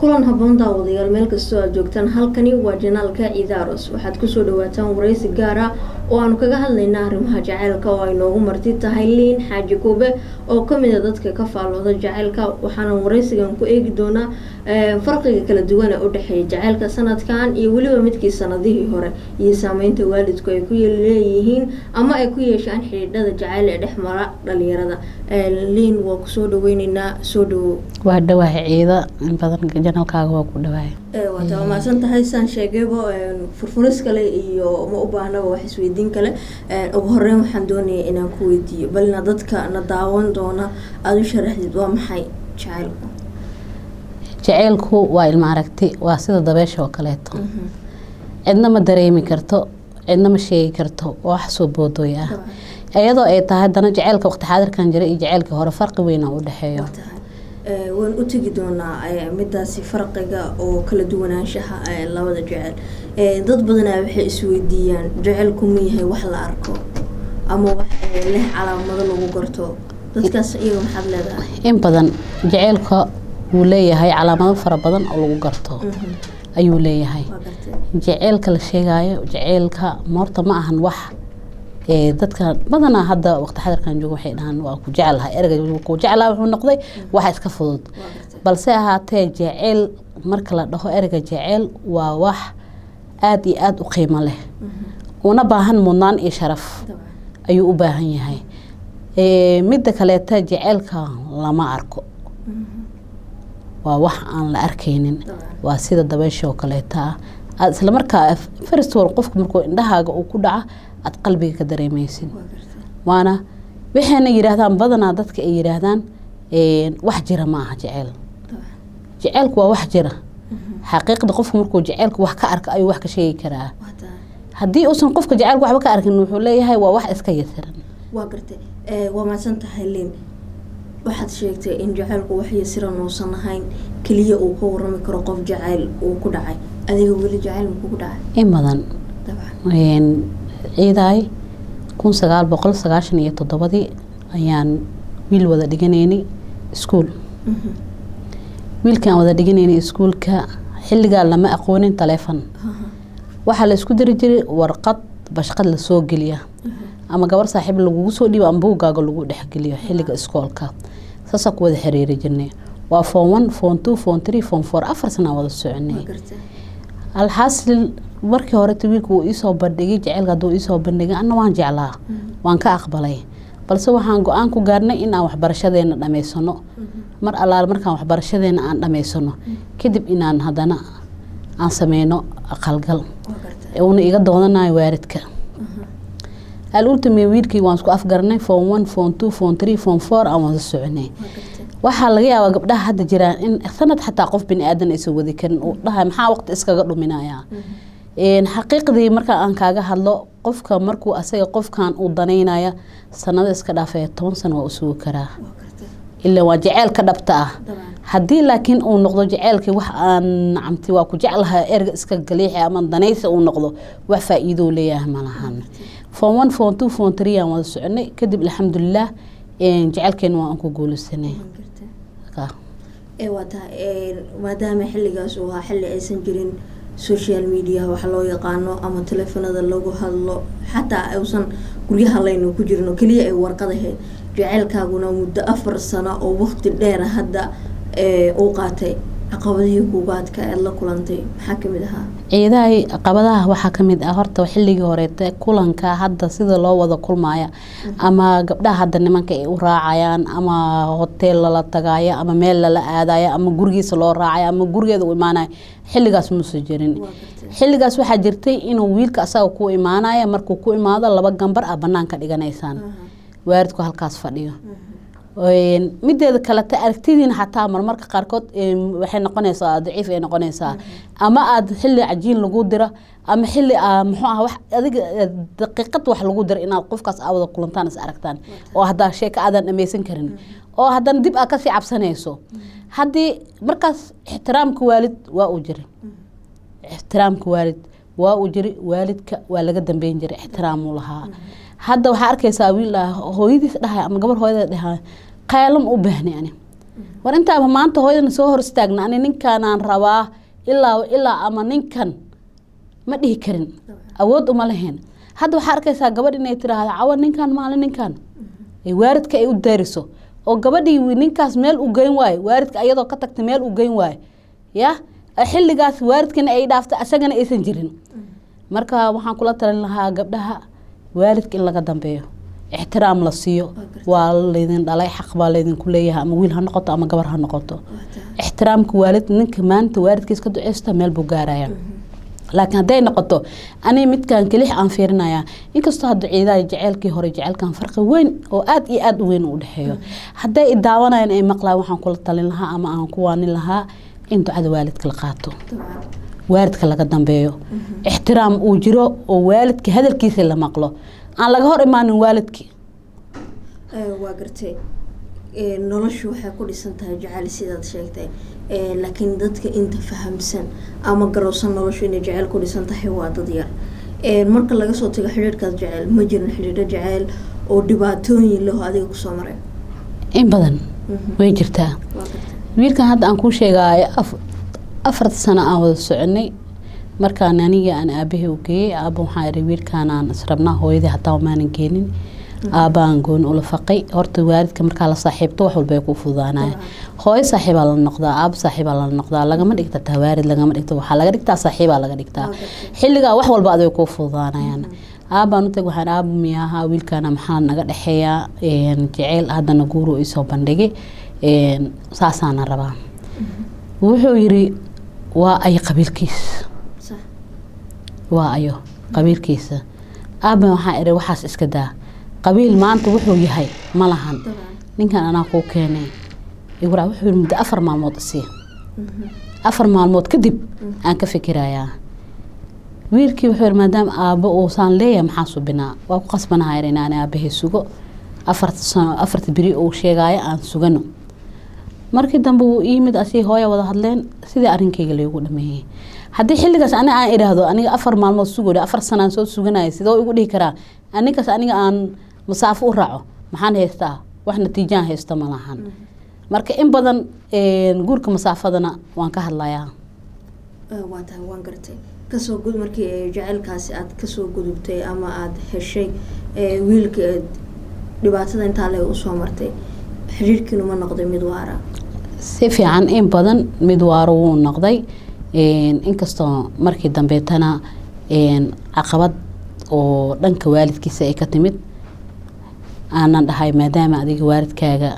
Kulan haboon, daawadayaal, meel kastoo aad joogtaan. Halkani waa channelka Ciidaaros. Waxaad kusoo dhawaataan wareysi gaar ah oo aanu kaga hadlayna arrimaha jaceylka, oo ay noogu marti tahay Liin Xaaji Kuube, oo kamid a dadka ka faallooda jaceylka. Waxaana wareysigan ku eegi doonaa farqiga kala duwan ee udhexeeya jaceylka sanadkan iyo weliba midkii sanadihii hore, iyo saameynta waalidku ay ku leeyihiin ama ay ku yeeshaan xidhiidhada jaceyl ee dhex mara dhalinyarada. Liin, waa kusoo dhaweyneynaa, soo dhawow. Waa dhawahay, Ciida. In badan channelkaaga waa ku dhawahay. Waata waa mahadsan tahay. Saan sheegayba, furfuris kale iyo ma u baahnaba wax isweydiin kale. Ugu horeyn waxaan doonaya inaan ku weydiiyo, balna dadka na daawan doona aada u sharaxdid, waa maxay jaceylku? Jaceylku waa ilma aragti, waa sida dabeesha oo kaleeto. Cidna ma dareemi karto, cidna ma sheegi karto, waa wax soo boodooy ah. Iyadoo ay tahay haddana, jaceylka waqti xaadirkan jira iyo jaceylkii hore farqi weyn oo u dhexeeyo. Waan u tegi doonaa midaasi, farqiga oo kala duwanaanshaha labada jecel. Dad badanaa waxay isweydiiyaan, jaceylku ma yahay wax la arko ama wax leh calaamado lagu garto? Dadkaas iyaga maxaad leedahay? In badan jaceylka wuu leeyahay calaamado fara badan oo lagu garto ayuu leeyahay. Jaceylka la sheegayo, jaceylka moorta ma ahan wax dadka badanaa hadda waqti xadirkan jooga waxay dhahaan "waa ku jecelahay". Ereyga "ku jecelahay" wuxuu noqday wax iska fudud. Balse ahaatee, jeceyl marka la dhaho, ereyga jeceyl waa wax aada iyo aada u qiimo leh, una baahan mudnaan iyo sharaf ayuu u baahan yahay. Midda kaleeta, jaceylka lama arko, waa wax aan la arkaynin, waa sida dabeysha oo kaleeta ah. Aada isla markaa first of all, qofka markuu indhahaaga uu ku dhaca, aada qalbiga ka dareemeysid. Waana waxayna yidhaahdaan badanaa dadka ay yidhaahdaan wax jira ma aha jeceyl. Jaceylku waa wax jira. Xaqiiqda, qofku markuu jaceylka wax ka arka ayuu wax ka sheegi karaa. Haddii uusan qofka jaceylka waxba ka arkin, wuxuu leeyahay waa wax iska yasiran. Waa gartay, waa mahadsan tahay, Liin. Waxaad sheegtay in jaceylku wax yasiran uusan ahayn, keliya uu ka warami karo qof jaceyl uu ku dhacay. Adiga weli jaceyl ma kugu dhacay? In badan. Ciidaay, 1997-dii ayaan wiil wada dhiganaynay iskuul. Wiilkaan wada dhiganaynay iskuulka, xilligaa lama aqoonin taleefon. Waxaa la isku diri jiray warqad bashqad lasoo geliya ama gabar saaxiib lagugu soo dhiibo ama buuggaaga lagu dhexgeliyo. Xilliga iskoolka saasaa ku wada xiriiri jirnay. Waa form one, form two, form three, form four, 4 sanaa wada soconay. Alxaasil, markii horeta wiilka wuu iisoo bandhigay jaceylka. Hadduu iisoo bandhigay, anna waan jeclaa, waan ka aqbalay. Balse waxaan go-aan ku gaarnay in aan waxbarashadeena dhammaysano. Mar allaale markaan waxbarashadeena aan dhammaysano kadib, inaan haddana aan sameyno aqalgal, uuna iga doodanayo waalidka. Alultime wiilkii waan isku afgaranay. Form one, form two, form three, form four aan wada soconay. Waxaa laga yaabaa gabdhaha hadda jiraan in sanad xataa qof bini aadan aysan wadi karin, uu dhahay "Maxaa waqti iskaga dhuminayaa?" Xaqiiqdii marka aan kaaga hadlo, qofka markuu asaga qofkan uu danaynaya, sanado iska dhaafaya, 10 sano waa u sugi karaa, ilaa waa jaceylka dhabta ah. Haddii laakiin uu noqdo jaceylkii wax aan nacamti "waa ku jeclahay", erga iska galiixi ama danaysa uu noqdo, wax faa-iidou leeyahay malahan. Form one, form two, form three aan wada soconay. Kadib, alxamdulilah, jaceylkeena waa aan ku guuleysanay. Waa tahay, maadaama xilligaas uu ahaa xilli aysan jirin social media waxa loo yaqaano ama taleefanada lagu hadlo, xataa uusan guryaha laynu ku jirno, keliya ay warqadahayd, jaceylkaaguna muddo 4 sano oo waqti dheera hadda uu qaatay, caqabadihii kuugaadka aad la kulantay maxaa kamid ahaa? Ciidahay, caqabadaha waxaa kamid ah, horta xilligii horeete kulanka hadda sida loo wada kulmaya ama gabdhaha hadda nimanka ay u raacayaan ama hoteel lala tagaayo ama meel lala aadayo ama gurigiisa loo raacayo ama gurigeeda u imaanayo, xilligaas muuse jirin. Xilligaas waxaa jirtay inuu wiilka asaga ku imaanaya. Markuu ku imaado, laba gambar ah banaanka dhiganaysaan, waalidku halkaas fadhiyo. Mideeda kalete, aragtidiina xataa marmarka qaarkood waxay noqonaysaa daciif ay noqonaysaa, ama aada xilli cajiin lagu diro ama xilli muxuu ah wax adiga daqiiqad wax lagu diro, inaad qofkaas aa wada kulantaan, is aragtaan, oo haddaa sheeko aadan dhameysan karin oo haddana dib aad kasii cabsanayso. Haddii markaas ixtiraamka waalid waa uu jiray, ixtiraamka waalid waa uu jiray, waalidka waa laga dambeyn jiray, ixtiraamuu lahaa. Hadda waxaa arkaysaa wiil hooyadiis dhahay ama gabar hooyadeed dhahay, "Qaylam u baahni ani." War intaaba maanta hooyadana soo hor istaagna, ani ninkanaan rabaa ilaa ilaa ama ninkan ma dhihi karin, awood uma lahayn. Hadda waxaa arkaysaa gabadh inay tiraahdo cawa ninkan, maalin ninkan, ay waalidka ay u daariso oo gabadhii ninkaas meel u geyn waayo, waalidka ayadoo ka tagtay meel u geyn waayo, ya xilligaas waalidkana ay dhaaftay, asagana aysan jirin. Marka waxaan kula talin lahaa gabdhaha, waalidka in laga dambeeyo, ixtiraam la siiyo. Waa laydin dhalay, xaq baa laydinku leeyahay, ama wiil ha noqoto ama gabar ha noqoto. Ixtiraamka waalid, ninka maanta waalidkiis ka duceysta meel buu gaaraya. Laakiin hadday noqoto ani midkan kelix aan fiirinayaa, inkastoo hadda ciidaha jaceylkii hore jaceylkan farqi weyn oo aad iyo aad u weyn u dhexeeyo, hadday i daawanayaan ay maqlaan, waxaan kula talin lahaa ama aan ku waanin lahaa in ducada waalidka la qaato, waalidka laga dambeeyo, ixtiraam uu jiro oo waalidka hadalkiisa la maqlo, aan laga hor imaanin waalidkii. Waa gartay. Noloshu waxay ku dhisan tahay jacayl, sidaad sheegtay, laakiin dadka inta fahamsan ama garowsan noloshu inay jacayl ku dhisan tahay waa dad yar. Marka laga soo tago xidhiidhkaas jacayl, ma jirin xidhiidho jacayl oo dhibaatooyin leh oo adiga kusoo maray? In badan way jirtaa. Wiilkan hadda aan kuu sheegaayo, 4 sano aan wada soconay. Markaan aniga aan aabahey u geeyey, aaba waxaan iri wiilkaan aan israbnaa, hooyadii hataa maanan geenin, aabaan gooni ula faqay. Horta waalidka markaa la saaxiibto wax walba ay kuu fududaanaya. Hooyo saaxiibaa la noqdaa, aaba saaxiibaa la noqdaa, lagama dhigta taa waalid lagama dhigto, waxaa laga dhigtaa saaxiibaa laga dhigtaa. Xilligaa wax walba aday kuu fududaanayaan. Aabaan u tag, waxaan aaba miyaaha wiilkaana maxaa naga dhexeeyaa jaceyl, haddana guuru isoo bandhigay, saasaana rabaa. Wuxuu yiri waa ay qabiilkiis, waa ayo qabiilkiisa. Aaba waxaa iri waxaas iska daa, qabiil maanta wuxuu yahay ma lahan, ninkan anaa kuu keenay igura. Wuxuu yiri muddo 4 maalmood isii, 4 maalmood kadib aan ka fikirayaa. Wiilkii wuxuu yiri maadaama aabbo uusaan leeyahay maxaa subinaa, waa ku qasbanahay inaan aabahay sugo 4-ta sano, 4-ta beri uu sheegaayo aan sugano. Markii dambe wuu iyimid, asii hooya wada hadleen, sidii arrinkayga laygu dhameeyey. Haddii xilligaas aniga aan idhaahdo aniga 4 maalmood sugo, 4 sanaan soo suganaya, sidoo igu dhihi karaa aninkaas aniga aan masaafo u raaco? Maxaan haystaa? Wax natiijaan haysto ma lahan. Marka in badan guurka masaafadana waan ka hadlayaa. Waa tahay, waan gartay. Kasoo gud, markii jaceylkaasi aad kasoo gudubtay ama aada heshay wiilka dhibaatada intaa le usoo martay, xiriirkiinu ma noqday mid waara? Si fiican, in badan mid waaro wuu noqday, inkastoo markii dambeetana caqabad oo dhanka waalidkiisa ay ka timid, aanan dhahay maadaama adiga waalidkaaga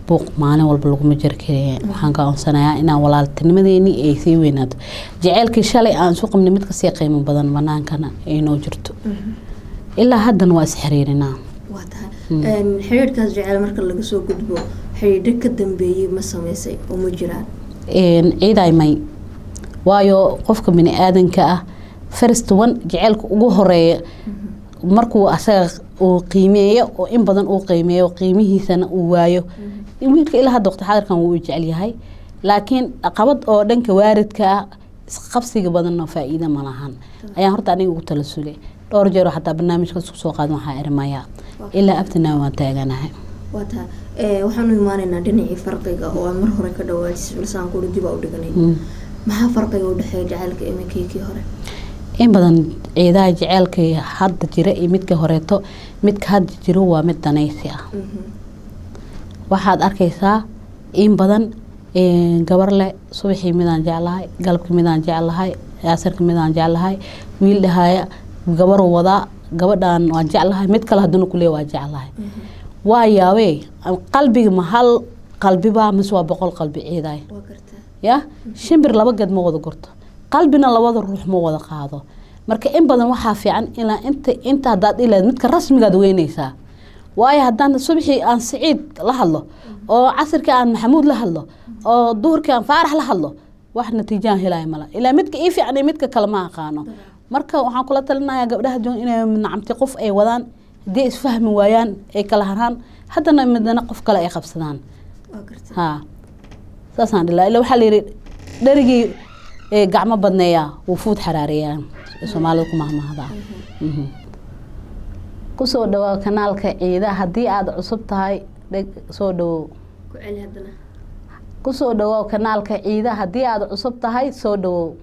buuq maalin walba laguma jiri kariye, waxaan go'aansanayaa inaan walaaltinimadeeni ay sii weynaato, jaceylkii shalay aan isu qabnay mid kasii qiimo badan banaankana ay noo jirto. Ilaa haddana waa isxiriirinaa. Waa tahay. Xiriirkaas jaceyl marka laga soo gudbo, xiriidho ka dambeeyey ma sameysay oo ma jiraan? Ciiday may, waayo qofka bini aadanka ah first one jaceylka ugu horeeya markuu asaga uu qiimeeyo oo in badan uu qiimeeyo, qiimihiisana uu waayo. Wiilka ilaa hadda waqti xaadirkan wuu u jecel yahay, laakiin caqabad oo dhanka waalidka ah, isqabsiga badanna faa'iido ma lahan, ayaan horta aniga ugu talasulay dhowr jeer oo xataa barnaamijka isku soo qaadan. Waxaa iri maya, ilaa abtinaa waan taaganahay. Waa tahay. Waxaanu imaanaynaa dhinacii farqiga oo aad mar hore ka dhawaajisay, balse aan kuri dib aa u dhiganay. Maxaa farqiga u dhexeeya jaceylka iminkii kii hore? In badan ciidaha, jaceylka hadda jira iyo midka horeeto, midka hadda jiro waa mid danaysi ah. Waxaad arkaysaa in badan gabar leh subaxii midaan jeclahay, galabkii midaan jeclahay, caasirka midaan jeclahay, wiil dhahaya gabaruu wadaa, gabadhaan waan jeclahay, mid kale haddana kuleeya waa jeclahay. Waa yaabee, qalbiga ma hal qalbibaa mise waa 100 qalbi, ciidaay? Waa gartaa. Ya shimbir laba geed ma wada gurto, qalbina labada ruux ma wada qaado. Marka in badan waxaa fiican ilaa inta haddaad ilaad midka rasmigaad weynaysaa, waayo haddaan subaxii aan Siciid la hadlo oo casirkii aan Maxamuud la hadlo oo duhurkii aan Faarax la hadlo, wax natiijaan helaya mala, ilaa midka ii fiican iyo midka kale ma aqaano. Marka waxaan kula talinayaa gabdhaha joog inay nacamti qof ay wadaan, haddii isfahmi waayaan ay kala haraan, haddana midana qof kale ay qabsadaan. Waa gartaa. Ha, saasaan dhilaa. Ilaa waxaa la yidhi dherigii ee gacmo badneeyaa wuu fuud xaraareeyaa, Soomaalida ku mahmahdaa. Kusoo dhawaa kanaalka Ciida haddii aada cusub tahay, dheg soo dhawow. Ku celi haddana. Kusoo dhawow kanaalka Ciida. Haddii aad cusub tahay, soo dhawow.